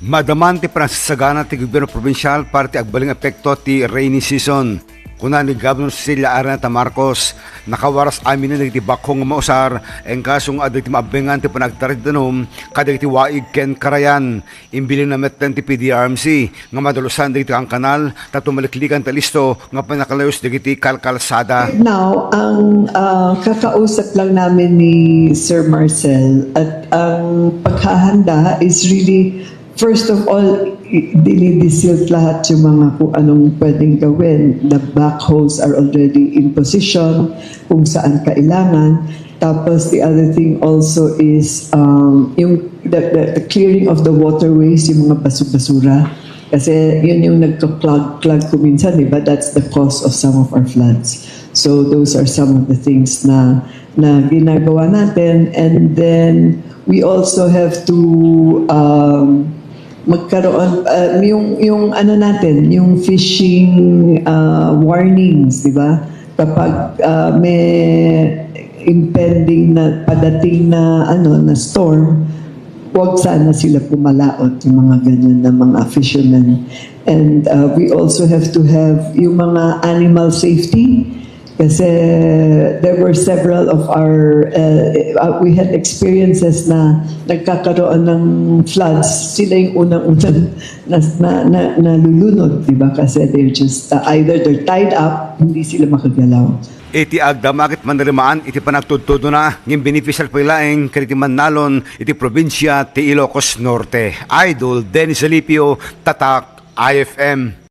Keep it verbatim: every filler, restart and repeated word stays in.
Madaman ti panagsasagana ti gobierno probinsial para ti agbalin epekto ti rainy season. Kuna ni Governor Cecilia Araneta Marcos, nakawaras aminen dagiti backhoe nga mausar, engkaso nga adda ti maabbengan ti panagtaray ti danum kadagiti waig ken karayan. Imbilinna metten ti P D R M C nga madalusan dagiti kankanal tapno maliklikan ti listo nga pannakalayus dagiti kalkalsada. Now, ang ah, kakausap lang namin ni Sir Marcel at ang paghahanda is really, first of all, i- dinidisilt lahat yung mga kung anong pwedeng gawin. The backhoes are already in position kung saan kailangan. Tapos the other thing also is um, yung the, the, the clearing of the waterways, yung mga basura-basura. Kasi yun yung nagka-clog-clog ko minsan, di ba? That's the cause of some of our floods. So those are some of the things na na ginagawa natin. And then we also have to um, magkaroon uh, yung yung ano natin, yung fishing uh, warnings, di ba? Kapag uh, may impending na padating na ano na storm, huwag sana sila pumalaot, yung mga ganyan na mga fishermen. And uh, we also have to have yung mga animal safety kasi there were several of our uh, uh, we had experiences na nagkakaroon ng floods, sila yung unang-unang na, na, na, nalulunod, di ba? Kasi they're just uh, either they're tied up, hindi sila makagalaw. Iti agdamag ket manirimaan iti panagtudtudona ngem beneficial pay laeng kadagiti mannalon iti probinsia ti Ilocos Norte. Idol Dennis Alipio, Tatak I F M.